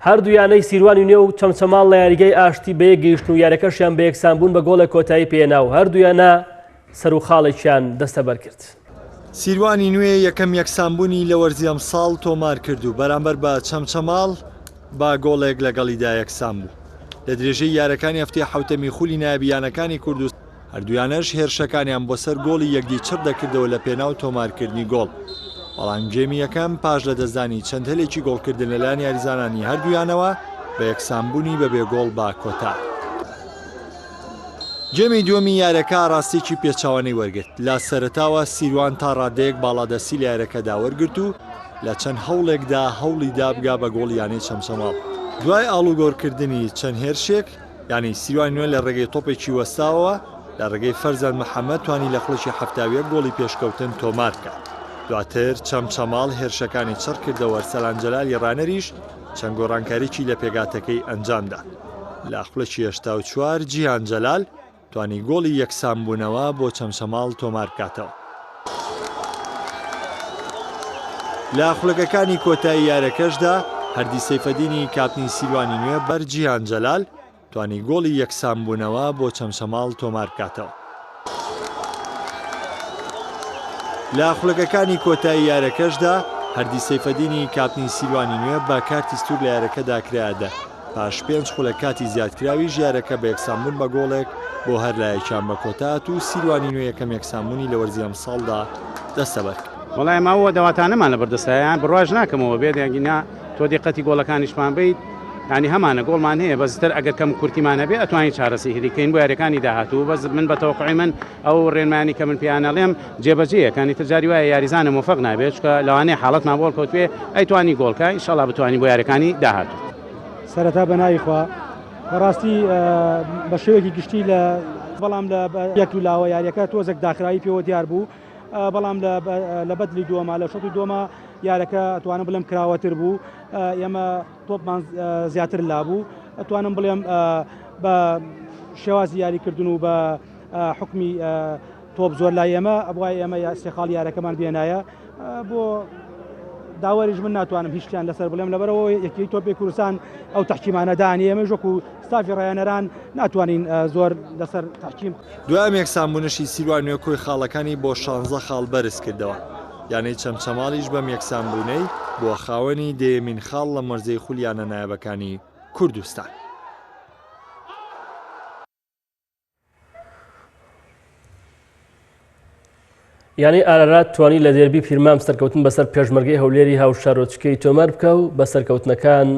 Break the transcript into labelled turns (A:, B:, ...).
A: هەردوو یانەی سیروانی نوێ و چەمچەماڵ لە یاریگای ئاشتی بەیەک گەیشتن و یاریەکەشیان بە یەکسانبوون بە گۆڵێک کۆتایی پێهێنا و هەردوو یانە سەر و خاڵێکیان دەستەبەر کرد.
B: سیروانی نوێ یەکەم یەکسانبوونی لە وەرزی ئەمساڵ تۆمارکرد و بەرامبەر بە چەمچەماڵ بە گۆڵێک لەگەڵیدا یەکسانبوو. لە درێژەی یارەکانی هەفتەی حەوتەمی خولی نایابی یانەکانی کوردستان، هەردوویانەش هێرشەکانیان بۆ سەر گۆڵی یەکدی چڕ دەکردەوە لە پێناو تۆمارکردنی گۆڵ، بەڵام گێمی یەکەم پاش لەدەستدانی چەند هەلێکی گۆڵکردن لەلایەن یاریزانانی هەردوویانەوە بە یەکسانبوونی بەبێ گۆڵ بە کۆتا. گێمی دووەمی یاریەکە ئاراستەیەکی پێچەوانەی وەرگرت، لە سەرەتاوە سیروان تا ڕادەیەک باڵادەستی لە یاریەکەدا وەرگرت و لە چەند هەوڵێکدا هەوڵی دا بگا بە گۆڵی یانەی چەمچەماڵ، دوای ئاڵوگۆڕکردنی چەند هێرشێک، یانەی سیروان نوێ لە ڕێگەی تۆپێکی وەستاوەوە لە ڕێگەی فەرزان محەمەد توانی لە خولەکی 71 گۆڵی پێشکەوتن تۆمار بکات. دواتر چەمچەماڵ هێرشەکانی چڕ کردەوە ئەرسەلان جەلالی ڕانەریش چەند گۆڕانکاریی لە پێکهاتەکەی ئەنجامدا. لە خولەکی 84 جیهان جەلال توانی گۆڵی یەکسانبوونەوە بۆ چەمچەماڵ تۆمار بکاتەوە. لە خولەکەکانی کۆتایی یارەکەشدا هەردی سەیفەدینی کاپتنی سیروانی نوێ بەر جیهان جەلال توانی گۆڵی یەکسانبوونەوە بۆ چەمچەماڵ تۆمار بکاتەوە. لە خولەکەکانی کۆتایی یارەکەشدا هەردی سەیفەدینی کاپتنی سیروانی نوێ بە کارتی سوور لە یارەکەدا کرایە دەر. پاش پێنج خولەک کاتی زیادکراویش یارەکە بە یەکسانبوون بە گۆڵێک بۆ هەر لایەکیان بە کۆتا هات و سیروانی نوێ یەکەم یەکسانبوونی لە وەرزی ئەمساڵدا دەستەبەر کرد.
C: وەڵا ئێمە ئەو ئەدەواتانەمان لەبەر دەستایە یان بڕواش ناکەمەوە بێت یاگینا تۆ دیقەتی گۆڵەکانیشمان بیت یانی هەمانە گۆڵمان هەیە بەس تر ئەگەر کەم کورتیمان هەبێ ئەتوانین چارەسەری کەین بۆ یاریەکانی داهاتوو بەس من بە تەوەقعی من ئەو ڕێنمایانی کە من پێیان ئەڵێم جێبەجێیە کانی تر جاری وایە یاریزانە مۆفەق نابێت چونکە لەوانەیە حاڵەتمان بۆ هەڵکەوتبێ ئەیتوانی گۆڵ کا ئینشاڵا بتوانین بۆ یاریەکانی داهاتوو.
D: سەرەتا بە ناوی خوا بەڕاستی بە شێوەیەکی گشتی لە بەڵام لە یەک و لاوە یاریەکە تۆزێک داخراوی پێوە دیار بوو بەڵام لە بەدلی دووەما لە شەتی دووەما یارەکە ئەتوانم بڵێم کراوەتر بوو ئێمە تۆپمان زیاتر لابوو ئەتوانم بڵێم بە شێوازی یاریکردن و بە حکمی تۆپ زۆر لای ئێمە ئەبوایە ئێمە سێ خاڵ یارەکەمان بێنایە بۆ داوەریش من ناتوانم هیچیان لەسەر بڵێم لەبەرەوە یەکی تۆپی کوردستان ئەو تەحکیمانە دانی ئێمە وەکو ستافی ڕایەنەران ناتوانین زۆر لەسەر تەحکیم.
B: دوای ئەم یەکسانبوونەشی سیروان نوێ کۆی خاڵەکانی بۆ شانزە خاڵ بەرزکردەوە، یانەی چەمچەماڵیش بەم یەکسانبوونەی بووە خاوەنی دەیەمین خاڵ لەم وەرزەی خولی یانە نایابەکانی کوردستان.
A: یانەی ئارارات توانی لە دێربی پیرمام سەرکەوتن بەسەر پێشمەرگەی هەولێری هاوشارۆچکەی تۆمار بکە و بە سەرکەوتنەکان.